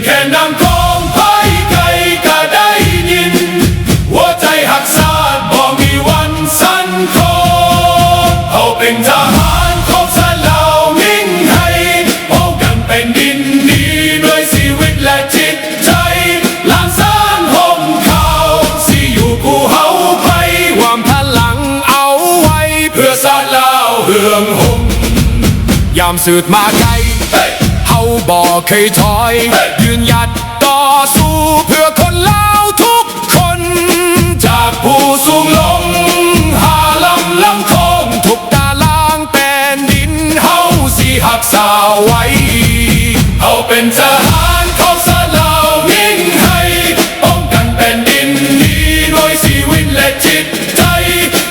ແຄ່ນາງຂອງໃຜໃຜກໍໄດ້ຍິນ ຫົວໃຈຮັກຊາດບໍ່ມີວັນສັ່ນຄອນ ເຮົາເປັນທະຫານຂອງຊາດລາວຍິ່ງໃຫຍ່ ປ້ອງກັນແຜ່ນດິນນີ້ດ້ວຍຊີວິດ ແລະ ຈິດໃຈ ລ້ານຊ້າງຮົ່ມຂາວ ຊິຢູ່ຄູ່ເຮົາໄປ ຮວມພະລັງເອົາໄວ້ ເພື່ອຊາດລາວເຮືອງຮຸ່ງ ຍາມສືດມາໄກ ເຮົາບໍ່ເຄີຍຖອຍ ຢືນຢັດຕໍ່ສູ້ເພື່ອຄົນລາວທຸກຄົນ ຈາກພູສູງລົງຫາລຳລຳທອງ ທຸກຕາລາງແຜ່ນດິນເຮົາຊິຮັກສາໄວ້ ເຮົາເປັນທະຫານຂອງຊາດລາວຍິ່ງໃຫຍ່ ປ້ອງກັນແຜ່ນດິນນີ້ດ້ວຍຊີວິດ ແລະ ຈິດໃຈ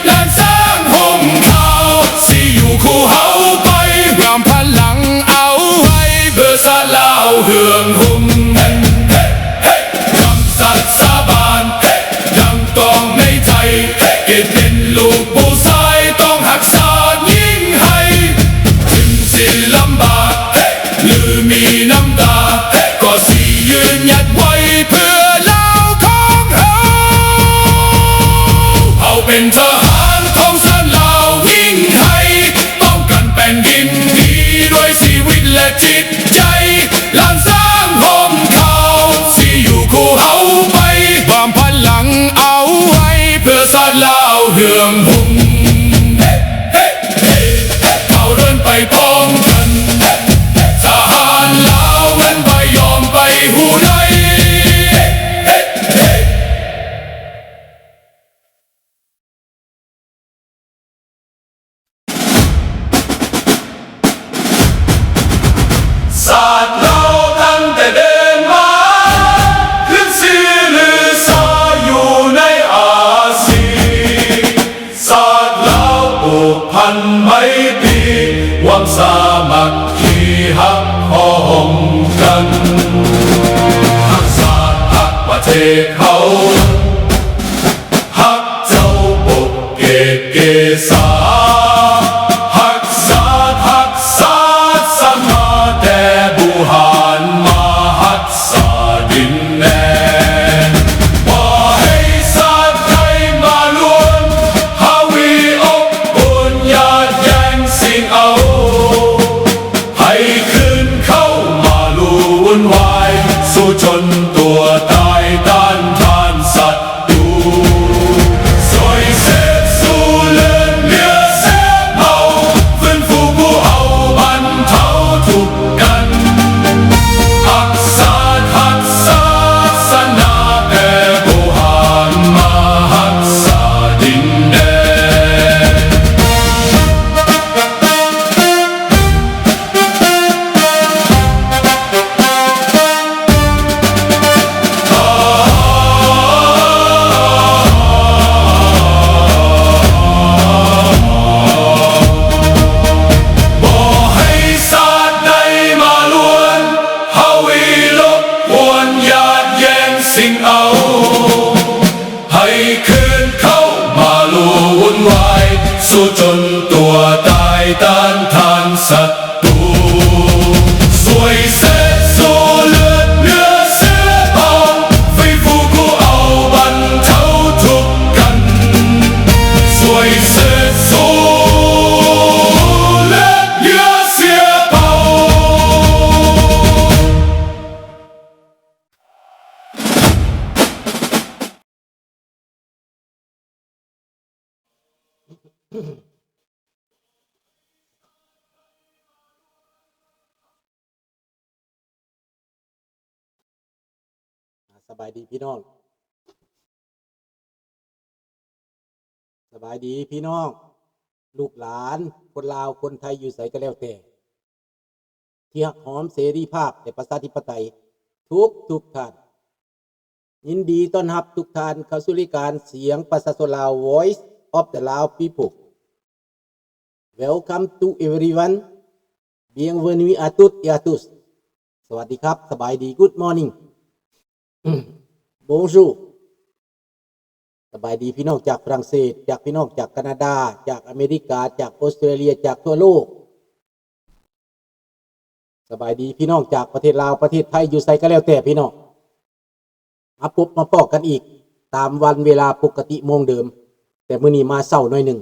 ລ້ານຊ້າງຮົ່ມຂາວ ຊິຢູ່ຄູ່ເຮົາໄປ ຮວມພະລັງເອົາໄວ້ ເພື່ອຊາດລາວເຮືອງຮຸ່ງ ເຮັດ ເຮັດ ເຮັດ ຄຳສັດສາບານ ເຮັດ ຍັງຕ້ອງໃນໃຈ ເຮັດ ເກີດເປັນລູກຜູ້ຊາຍ ຕ້ອງຮັກຊາດຍິ່ງໃຫຍ່ ເຖິງຊິລຳບາກ ເຮັດ ຫຼືມີນ້ຳຕາ ເຮັດ ກໍຊິຢືນຢັດໄວ້ ເພື່ອລາວຂອງເຮົາ ເຮົາເປັນທະຫານຂອງຊາດລາວຍິ່ງໃຫຍ່ ປ້ອງກັນແຜ່ນດິນນີ້ດ້ວຍຊີວິດ ແລະ ຈິດໃຈ ລ້ານຊ້າງຮົ່ມຂາວ ຊິຢູ່ຄູ່ເຮົາໄປ ຮວມພະລັງເອົາໄວ້ ເພື່ອຊາດລາວເຮືອງຮຸ່ງ ເຮົາເດີນໄປພ້ອມກັນ ທະຫານລາວແມ່ນບໍ່ຍອມໄປຜູ້ໃດ ຊາດລາວຕັ້ງແຕ່ເດີມມາ ຂຶ້ນຊື່ລືຊາຢູ່ໃນອາຊີ ຊາດລາວຜູກພັນໄມຕີ ຄວາມສາມັກຄີຮັກພ້ອມກັນ ຮັກຊາດຮັກປະເທດເຮົາ ຮັກເຈົ້າປົກເກດເກສາ ຮັກຊາດຮັກສາສະໜາ ແຕ່ບູຮານມາຮັກສາດິນແດນ ບໍ່ໃຫ້ຊາດໃດມາລວນ ຫາວິອົບອຸ່ນຍາດແຍ່ງຊິງເອົາ ໃຫ້ຄືນເຂົ້າມາລຸ່ນວາຍ ສູ້ຈົນຕົວຕາຍຕ້ານທານສັດ ຕູ ຊ່ວຍເສດຊູເລືອດເຫຼືອເສດເຜົາ ຟື້ນຟູຜູ້ເອົາບັນເທົາທຸກກັນ ຮັກຊາດຮັກສາສະໜາ ແຕ່ບໍ່ຫານມາຮັກສາດິນແດນ. ບໍ່ໃຫ້ຊາດໃດມາລວນ ຫາວິລົບກວນຍາດແຍ່ງຊິງເອົາ ໃຫ້ຄືນເຂົ້າມາລຸ່ນວາຍ ສູ້ຈົນຕົວຕາຍຕ້ານທານສັດຕູ ຊ່ວຍເສດຊູເລືອດເຫຼືອເສດເຜົາ ຟື້ນຟູຜູ້ເອົາບັນເທົາທຸກກັນ ຊ່ວຍເສດຊູເລືອດເຫຼືອເສດເຜົາ. ສະບາຍດີພີ່ນ້ອງ ສະບາຍດີພີ່ນ້ອງ ລູກຫຼານ ຄົນລາວ ຄົນໄທ ຢູ່ໃສກໍແລ້ວແຕ່ ທີ່ຮັກຫອມເສລີພາບ ແລະ ປະຊາທິປະໄຕ ທຸກໆທ່ານ. ຍິນດີຕ້ອນຮັບທຸກທ່ານເຂົ້າສູ່ລາຍການສຽງປະຊາຊົນລາວ Voice of the Lao People. Welcome to everyone. Bienvenue à toutes et à tous. ສະຫວັດດີຄັບ ສະບາຍດີ Good morning. Bonjour. ສະບາຍດີພີ່ນ້ອງຈາກຝຣັ່ງເສດ ຈາກພີ່ນ້ອງຈາກການາດາ ຈາກອາເມລິກາ ຈາກອົດສະຕຣາເລຍ ຈາກທົ່ວໂລກ. ສະບາຍດີພີ່ນ້ອງຈາກປະເທດລາວ ປະເທດໄທ ຢູ່ໃສກໍແລ້ວແຕ່ພີ່ນ້ອງ ມາພົບມາພໍ້ກັນອີກຕາມວັນເວລາປົກກະຕິໂມງເດີມ, ແຕ່ມື້ນີ້ມາເຊົ້າໜ້ອຍໜຶ່ງ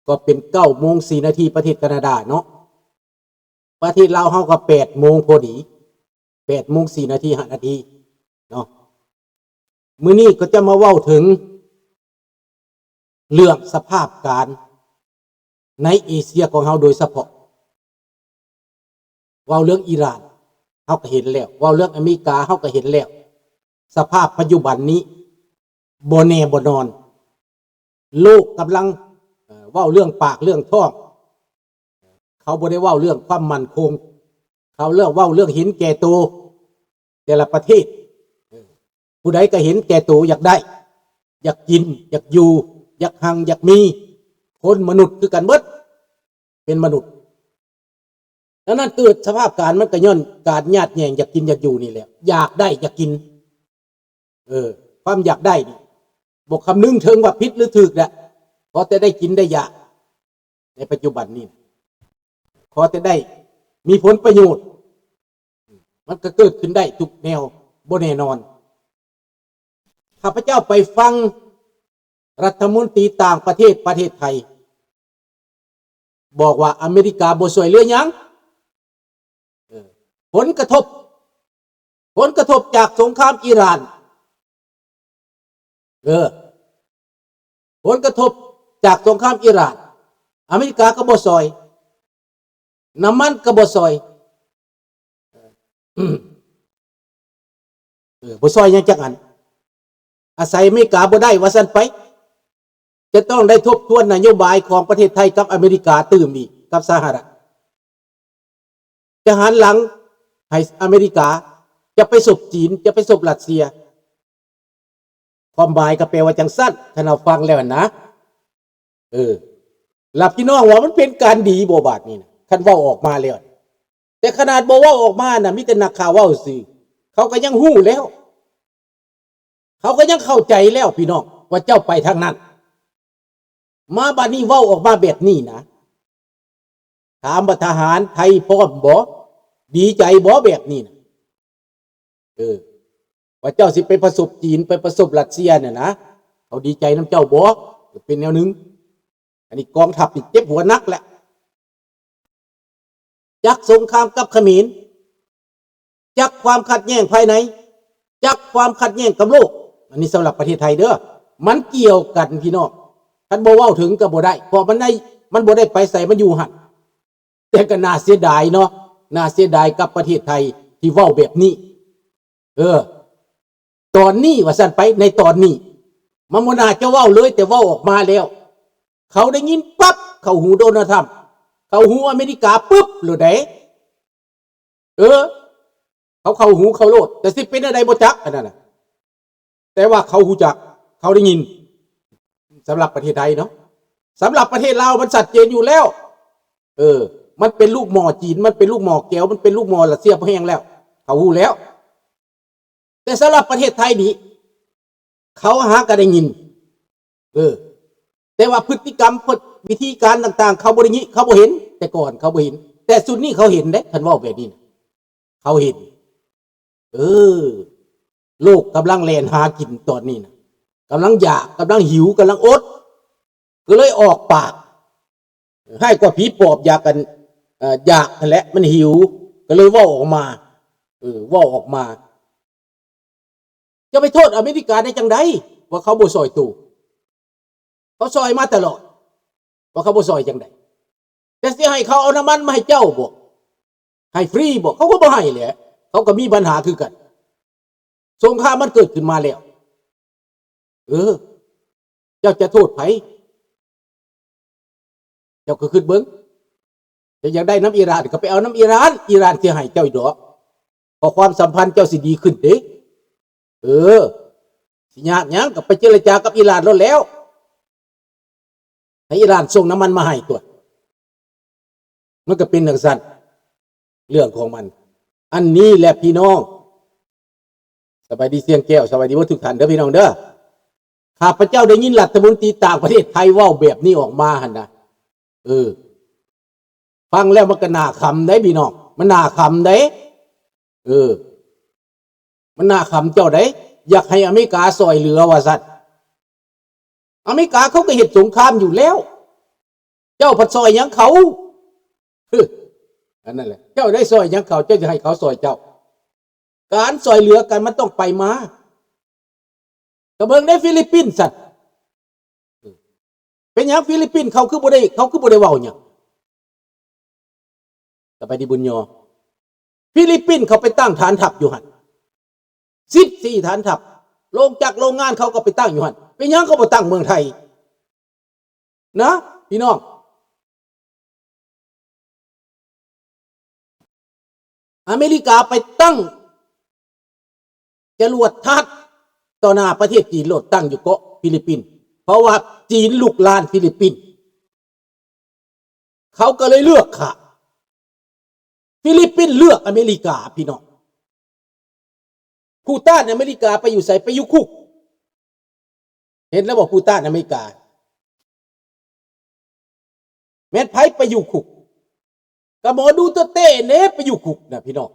ກໍເປັນເກົ້າໂມງສີ່ນາທີປະເທດການາດາເນາະ. ປະເທດລາວເຮົາກໍແປດໂມງພໍດີ ແປດໂມງສີ່ນາທີ ຫ້ານາທີເນາະ. ມື້ນີ້ກໍຈະມາເວົ້າເຖິງເລື່ອງສະພາບການໃນເອເຊຍຂອງເຮົາໂດຍສະເພາະ. ເວົ້າເລື່ອງອີຣານເຮົາກໍເຫັນແລ້ວ, ເວົ້າເລື່ອງອາເມລິກາເຮົາກໍເຫັນແລ້ວ. ສະພາບປັດຈຸບັນນີ້ບໍ່ແນ່ບໍ່ນອນ. ໂລກກຳລັງ ເອີ ເວົ້າເລື່ອງປາກເລື່ອງທ້ອງ. ເຂົາບໍ່ໄດ້ເວົ້າເລື່ອງຄວາມໝັ້ນຄົງ, ເຂົາເລື່ອງ ເວົ້າເລື່ອງເຫັນແກ່ໂຕແຕ່ລະປະເທດ. ເອີ ຜູ້ໃດກໍເຫັນແກ່ໂຕ ຢາກໄດ້ ຢາກກິນ ຢາກຢູ່ ຢາກຮັ່ງ ຢາກມີ. ຄົນມະນຸດຄືກັນເບິດ ເປັນມະນຸດ. ດັ່ງນັ້ນເກີດສະພາບການມັນກໍຍ້ອນການຍາດແຍ່ງຢາກກິນຢາກຢູ່ນີ້ແຫຼະ, ຢາກໄດ້ຢາກກິນ. ເອີ ຄວາມຢາກໄດ້ນີ້ບໍ່ຄຳນຶງເຖິງວ່າຜິດຫຼືຖືກແຫຼະ, ຂໍແຕ່ໄດ້ກິນໄດ້ຢາກໃນປັດຈຸບັນນີ້, ຂໍແຕ່ໄດ້ມີຜົນປະໂຫຍດ, ມັນກໍເກີດຂຶ້ນໄດ້ທຸກແນວບໍ່ແນ່ນອນ. ຂ້າພະເຈົ້າໄປຟັງລັດຖະມົນຕີຕ່າງປະເທດ ປະເທດໄທ ບອກວ່າອາເມລິກາບໍ່ຊ່ວຍເຫຼືອຫຍັງ. ເອີ ຜົນກະທົບ ຜົນກະທົບຈາກສົງຄາມອີຣານ. ເອີ ຜົນກະທົບຈາກສົງຄາມອີຣານ ອາເມລິກາກໍບໍ່ຊ່ອຍ, ນ້ຳມັນກໍບໍ່ຊ່ອຍ. ເອີ ບໍ່ຊ່ອຍຫຍັງຈັກອັນ. ອາໄສອາເມລິກາບໍ່ໄດ້ວ່າຊັ້ນໄປ. ຈະຕ້ອງໄດ້ທົບທວນນະໂຍບາຍຂອງປະເທດໄທກັບອາເມລິກາຕື່ມອີກ ກັບສະຫະລັດ. ຈະຫັນຫຼັງໃຫ້ອາເມລິກາ, ຈະໄປສົບຈີນ, ຈະໄປສົບຣັດເຊຍ. ຄວາມໝາຍກໍແປວ່າຈັ່ງຊັ້ນ ຄັນເຮົາຟັງແລ້ວຫັ້ນນະ. ເອີ ລະພີ່ນ້ອງວ່າມັນເປັນການດີບໍ່ບາດນີ້ນະ ຄັນເວົ້າອອກມາແລ້ວ? ແຕ່ຂະໜາດບໍ່ເວົ້າອອກມານະ ມີແຕ່ນັກຂ່າວເວົ້າຊື່ ເຂົາກໍຍັງຮູ້ແລ້ວ, ເຂົາກໍຍັງເຂົ້າໃຈແລ້ວ ພີ່ນ້ອງ ວ່າເຈົ້າໄປທາງນັ້ນ. ມາບາດນີ້ເວົ້າອອກມາແບບນີ້ນະ, ຖາມວ່າທະຫານໄທພ້ອມບໍ່? ດີໃຈບໍ່ແບບນີ້ນະ? ເອີ ວ່າເຈົ້າຊິໄປປະສົບຈີນ ໄປປະສົບຣັດເຊຍນີ້ນະ, ເຂົາດີໃຈນຳເຈົ້າບໍ່? ເປັນແນວໜຶ່ງ. ອັນນີ້ກອງທັບນີ້ເຈັບຫົວໜັກແຫຼະ. ຈັກສົງຄາມກັບຂະເໝນ, ຈັກຄວາມຂັດແຍ່ງພາຍໃນ, ຈັກຄວາມຂັດແຍ່ງກັບໂລກ. ອັນນີ້ສຳລັບປະເທດໄທເດີ, ມັນກ່ຽວກັນພີ່ນ້ອງ. ຄັນບໍ່ເວົ້າເຖິງກໍບໍ່ໄດ້, ເພາະມັນໄດ້ ມັນບໍ່ໄດ້ໄປໃສ, ມັນຢູ່ຫັ້ນ. ແຕ່ກໍໜ້າເສຍດາຍເນາະ, ໜ້າເສຍດາຍກັບປະເທດໄທທີ່ເວົ້າແບບນີ້. ເອີ ຕອນນີ້ວ່າຊັ້ນໄປ, ໃນຕອນນີ້ ມັນບໍ່ໜ້າຈະເວົ້າເລີຍ, ແຕ່ເວົ້າອອກມາແລ້ວ ເຂົາໄດ້ຍິນປັບ ເຂົ້າຫູໂດນັລທຳ, ເຂົ້າຫູອາເມລິກາປຶບໂລດເດ້. ເອີ ເຂົາເຂົ້າຫູເຂົາໂລດ, ແຕ່ຊິເປັນແນວໃດບໍ່ຈັກ ອັນນັ້ນນະ. ແຕ່ວ່າເຂົາຮູ້ຈັກ, ເຂົາໄດ້ຍິນ. ສຳລັບປະເທດໄທເນາະ, ສຳລັບປະເທດລາວມັນຊັດເຈນຢູ່ແລ້ວ. ເອີ ມັນເປັນລູກໝໍ້ຈີນ, ມັນເປັນລູກໝໍ້ແກວ, ມັນເປັນລູກໝໍ້ຣັດເຊຍພໍແຮງແລ້ວ, ເຂົາຮູ້ແລ້ວ. ແຕ່ສຳລັບປະເທດໄທນີ້ ເຂົາຫາກໍໄດ້ຍິນ. ເອີ ແຕ່ວ່າພຶດຕິກຳ ວິທີການຕ່າງໆ ເຂົາບໍ່ໄດ້ຍິນ, ເຂົາບໍ່ເຫັນ. ແຕ່ກ່ອນເຂົາບໍ່ເຫັນ, ແຕ່ຊຸດນີ້ເຂົາເຫັນເດ້. ຄັນເວົ້າແບບນີ້ນະ ເຂົາເຫັນ. ເອີ ໂລກກຳລັງແລ່ນຫາກິນຕອນນີ້ນະ, ກຳລັງຢາກ, ກຳລັງຫິວ, ກຳລັງອົດ, ກໍເລີຍອອກປາກ. ຮ້າຍກວ່າຜີປອບຢາກກັນ, ເອີ ຢາກຫັ້ນແຫຼະ, ມັນຫິວ, ກໍເລີຍເວົ້າອອກມາ. ເອີ ເວົ້າອອກມາ. ຈະໄປໂທດອາເມລິກາໄດ້ຈັ່ງໃດ ວ່າເຂົາບໍ່ຊ່ອຍໂຕ? ເຂົາຊ່ອຍມາຕະຫຼອດ, ວ່າເຂົາບໍ່ຊ່ອຍຈັ່ງໃດ? ແຕ່ຊິໃຫ້ເຂົາເອົານ້ຳມັນມາໃຫ້ເຈົ້າບໍ? ໃຫ້ຟຣີບໍ? ເຂົາກໍບໍ່ໃຫ້ແຫຼະ, ເຂົາກໍມີບັນຫາຄືກັນ. ສົງຄາມມັນເກີດຂຶ້ນມາແລ້ວ. ເອີ ເຈົ້າຈະໂທດໃຜ? ເຈົ້າກໍຄິດເບິ່ງ, ເຈົ້າຢາກໄດ້ນຳອີຣານ ກໍໄປເອົານຳອີຣານ, ອີຣານຊິໃຫ້ເຈົ້າຢູ່ດອກ, ເພາະຄວາມສຳພັນເຈົ້າຊິດີຂຶ້ນເດ້. ເອີ ຊິຍາກຫຍັງ, ກໍໄປເຈລະຈາກັບອີຣານໂລດແລ້ວ, ໃຫ້ອີຣານສົ່ງນ້ຳມັນມາໃຫ້ຕົວະ. ມັນກໍເປັນຈັ່ງຊັ້ນ ເລື່ອງຂອງມັນ. ອັນນີ້ແຫຼະພີ່ນ້ອງ. ສະບາຍດີຊຽງແກ້ວ, ສະບາຍດີເບິດທຸກທ່ານເດີພີ່ນ້ອງເດີ. ຂ້າພະເຈົ້າໄດ້ຍິນລັດຖະມົນຕີຕ່າງປະເທດໄທເວົ້າແບບນີ້ອອກມາຫັ້ນນະ, ເອີ ຟັງແລ້ວມັນກໍໜ້າຂຳເດ້ພີ່ນ້ອງ, ມັນໜ້າຂຳເດ້. ເອີ ມັນໜ້າຂຳເຈົ້າເດ້ ຢາກໃຫ້ອາເມລິກາຊ່ອຍເຫຼືອວ່າຊັ້ນ. ອາເມລິກາເຂົາກໍເຮັດສົງຄາມຢູ່ແລ້ວ ເຈົ້າພັດຊ່ອຍຫຍັງເຂົາ? ຮຶ ອັນນັ້ນແຫຼະ ເຈົ້າໄດ້ຊ່ອຍຫຍັງເຂົາ? ເຈົ້າຈະໃຫ້ເຂົາຊ່ອຍເຈົ້າ? ການຊ່ອຍເຫຼືອກັນມັນຕ້ອງໄປມາ. ກໍເບິ່ງໃນຟີລິບປິນຊັ້ນ ເປັນຫຍັງຟີລິບປິນເຂົາຄືບໍ່ໄດ້ ເຂົາຄືບໍ່ໄດ້ເວົ້າຫຍັງ? ສະບາຍດີບຸນຍໍ. ຟີລິບປິນເຂົາໄປຕັ້ງຖານທັບຢູ່ຫັ້ນ ສິບສີ່ຖານທັບ ໂລງຈັກໂລງງານເຂົາກໍໄປຕັ້ງຢູ່ຫັ້ນ. ເປັນຫຍັງເຂົາບໍ່ຕັ້ງເມືອງໄທນະ ພີ່ນ້ອງ? ອາເມລິກາໄປຕັ້ງຈະຫຼວດທາດຕໍ່ໜ້າປະເທດຈີນໂລດ ຕັ້ງຢູ່ເກາະຟີລິບປິນ ເພາະວ່າຈີນລຸກລານຟີລິບປິນ ເຂົາກໍເລີຍເລືອກຂ້າງ. ຟີລິບປິນເລືອກອາເມລິກາ ພີ່ນ້ອງ. ຜູ້ຕ້ານອາເມລິກາໄປຢູ່ໃສ? ໄປຢູ່ຄຸກ. ເຫັນແລ້ວບໍ່ ຜູ້ຕ້ານອາເມລິກາ? ແມ່ນໃຜໄປຢູ່ຄຸກ? ກໍໝໍດູເຕີເຕ້ເດ້ໄປຢູ່ຄຸກນະ ພີ່ນ້ອງ.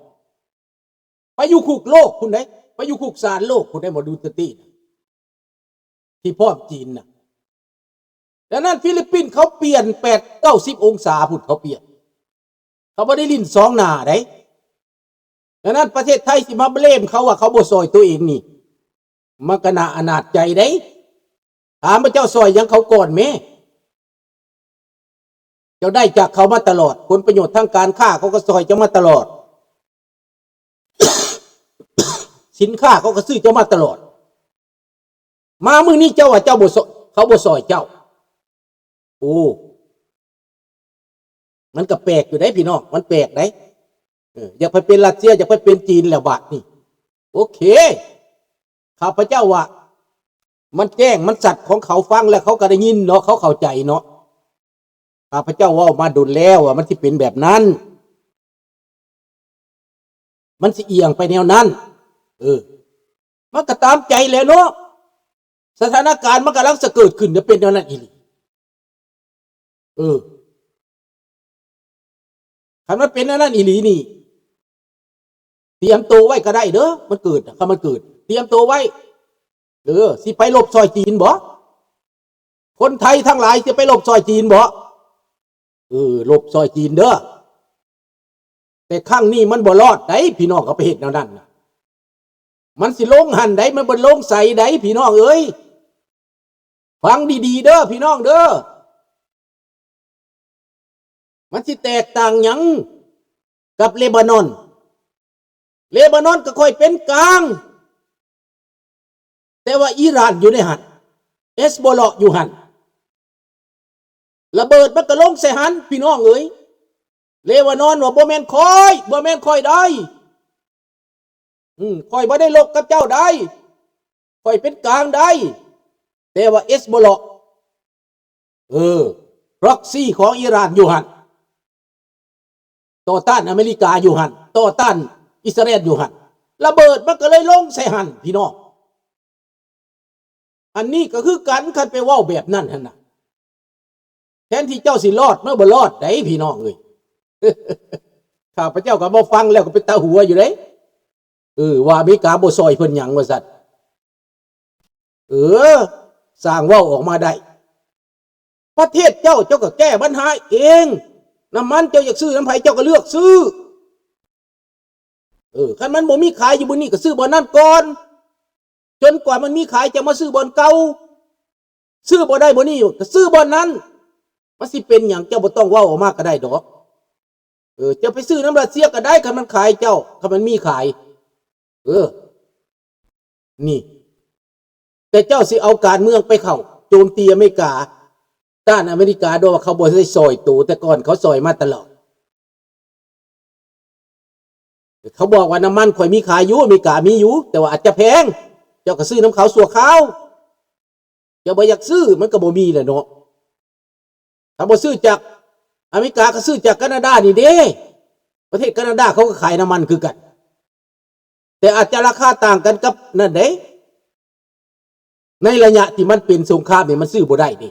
ໄປຢູ່ຄຸກໂລກພຸ້ນເດ້ ໄປຢູ່ຄຸກສານໂລກພຸ້ນເດ້ ໝໍດູເຕີເຕ້ນະ ທີ່ພ້ອມຈີນນະ. ດັ່ງນັ້ນ ຟີລິບປິນເຂົາປ່ຽນແປດເກົ້າສິບອົງສາພຸ້ນ ເຂົາປ່ຽນ ເຂົາບໍ່ໄດ້ຫຼິ້ນສອງໜ້າໃດ໋. ດັ່ງນັ້ນ ປະເທດໄທຊິມາເບລມເຂົາວ່າເຂົາບໍ່ຊ່ອຍໂຕເອງນີ້ ມັນກໍໜ້າອະນາດໃຈໃດ໋. ຖາມວ່າເຈົ້າຊ່ອຍຫຍັງເຂົາກ່ອນແມ້? ເຈົ້າໄດ້ຈາກເຂົາມາຕະຫຼອດ ຜົນປະໂຫຍດທາງການຄ້າ ເຂົາກໍຊ່ອຍເຈົ້າມາຕະຫຼອດ ສິນຄ້າເຂົາກໍຊື້ເຈົ້າມາຕະຫຼອດ. ມາມື້ນີ້ເຈົ້າວ່າເຈົ້າບໍ່ ເຂົາບໍ່ຊ່ອຍເຈົ້າ. ໂອ້ ມັນກໍແປກຢູ່ເດ້ພີ່ນ້ອງ ມັນແປກໃດ໋. ເອີ ຢາກໄປເປັນຣັດເຊຍ ຢາກໄປເປັນຈີນແລ້ວບາດນີ້. ໂອເຄ ຂ້າພະເຈົ້າວ່າມັນແຈ້ງມັນຊັດຂອງເຂົາ ຟັງແລ້ວເຂົາກໍໄດ້ຍິນເນາະ ເຂົາເຂົ້າໃຈເນາະ. ຂ້າພະເຈົ້າເວົ້າມາດົນແລ້ວວ່າມັນຊິເປັນແບບນັ້ນ ມັນຊິອຽງໄປແນວນັ້ນ. ເອີ ມັນກໍຕາມໃຈແຫຼະເນາະ ສະຖານະການມັນກຳລັງຈະເກີດຂຶ້ນ ຈະເປັນແນວນັ້ນອີ່ຫຼີ. ເອີ ຄັນມັນເປັນແນວນັ້ນອີ່ຫຼີນີ້ ຕຽມໂຕໄວ້ກໍໄດ້ເດີ ມັນເກີດ ຄັນມັນເກີດ ຕຽມໂຕໄວ້. ເອີ ຊິໄປລົບຊ່ອຍຈີນບໍ? ຄົນໄທທັງຫຼາຍຊິໄປລົບຊ່ອຍຈີນບໍ? ເອີ ລົບຊ່ອຍຈີນເດີ ແຕ່ຄັ້ງນີ້ມັນບໍ່ລອດໃດ໋ ພີ່ນ້ອງ ເຂົາໄປເຮັດແນວນັ້ນນະ ມັນຊິລົງຫັ້ນໃດ໋ ມັນບໍ່ລົງໃສໃດ໋ ພີ່ນ້ອງເອີຍ. ຟັງດີໆເດີພີ່ນ້ອງເດີ ມັນຊິແຕກຕ່າງຫຍັງກັບເລບານອນ? ເລບານອນກໍຄ່ອຍເປັນກາງ ແຕ່ວ່າອີຣານຢູ່ໃນຫັ້ນ ເຮັດໂບລາຢູ່ຫັ້ນ ລະເບີດມັນກໍລົງໃສ່ຫັ້ນ ພີ່ນ້ອງເອີຍ. ເລບານອນວ່າ ບໍ່ແມ່ນຂ້ອຍ ບໍ່ແມ່ນຂ້ອຍໃດ໋ ອືມ ຂ້ອຍບໍ່ໄດ້ລົບກັບເຈົ້າໃດ໋ ຂ້ອຍເປັນກາງໃດ໋ ແຕ່ວ່າເຮັດໂບລາ ເອີ proxy ຂອງອີຣານຢູ່ຫັ້ນ ຕໍ່ຕ້ານອາເມລິກາຢູ່ຫັ້ນ ຕໍ່ຕ້ານອິດສະຣາແອນຢູ່ຫັ້ນ ລະເບີດມັນກໍເລີຍລົງໃສ່ຫັ້ນ ພີ່ນ້ອງ. ອັນນີ້ກໍຄືກັນ ຄັນໄປເວົ້າແບບນັ້ນຫັ້ນນະ ແທນທີ່ເຈົ້າຊິລອດ ມັນບໍ່ລອດໃດ໋ ພີ່ນ້ອງເອີຍ. ຂ້າພະເຈົ້າກໍມາຟັງແລ້ວກໍເປັນຕາຫົວຢູ່ເດ້ ເອີ ວ່າອາເມລິກາບໍ່ຊ່ອຍເພິ່ນຫຍັງວ່າຊັ້ນ. ເອີ ສ້າງເວົ້າອອກມາໄດ້ ປະເທດເຈົ້າ ເຈົ້າກໍແກ້ບັນຫາເອງ ນ້ຳມັນເຈົ້າຢາກຊື້ນຳໃຜ ເຈົ້າກໍເລືອກຊື້. ເອີ ຄັນມັນບໍ່ມີຂາຍຢູ່ບ່ອນນີ້ ກໍຊື້ບ່ອນນັ້ນກ່ອນ ຈົນກວ່າມັນມີຂາຍ ຈະມາຊື້ບ່ອນເກົ່າ. ຊື້ບໍ່ໄດ້ບ່ອນນີ້ ກໍຊື້ບ່ອນນັ້ນ. ມັນຊິເປັນຫຍັງ ເຈົ້າບໍ່ຕ້ອງເວົ້າອອກມາກໍໄດ້ດອກ. ເອີ ເຈົ້າໄປຊື້ນຳຣັດເຊຍກໍໄດ້ ຄັນມັນຂາຍເຈົ້າ ຄັນມັນມີຂາຍ. ເອີ ນີ້ ແຕ່ເຈົ້າຊິເອົາການເມືອງໄປເຂົ້າໂຈມຕີອາເມລິກາ ຕ້ານອາເມລິກາ ໂດຍວ່າເຂົາບໍ່ໄດ້ຊ່ອຍໂຕ ແຕ່ກ່ອນເຂົາຊ່ອຍມາຕະຫຼອດ. ເຂົາບອກວ່າ ນ້ຳມັນຂ້ອຍມີຂາຍຢູ່ ອາເມລິກາມີຢູ່ ແຕ່ວ່າອາດຈະແພງ ເຈົ້າກໍຊື້ນຳເຂົາຊົ່ວຄາວ. ເຈົ້າບໍ່ຢາກຊື້ ມັນກໍບໍ່ມີແຫຼະເນາະ. ຖ້າບໍ່ຊື້ຈາກອາເມລິກາ ກໍຊື້ຈາກການາດານີ້ເດ້. ປະເທດການາດາເຂົາກໍຂາຍນ້ຳມັນຄືກັນ ແຕ່ອາດຈະລາຄາຕ່າງກັນກັບນັ້ນເດ້. ໃນໄລຍະທີ່ມັນເປັນສົງຄາມນີ້ ມັນຊື້ບໍ່ໄດ້ເດ້.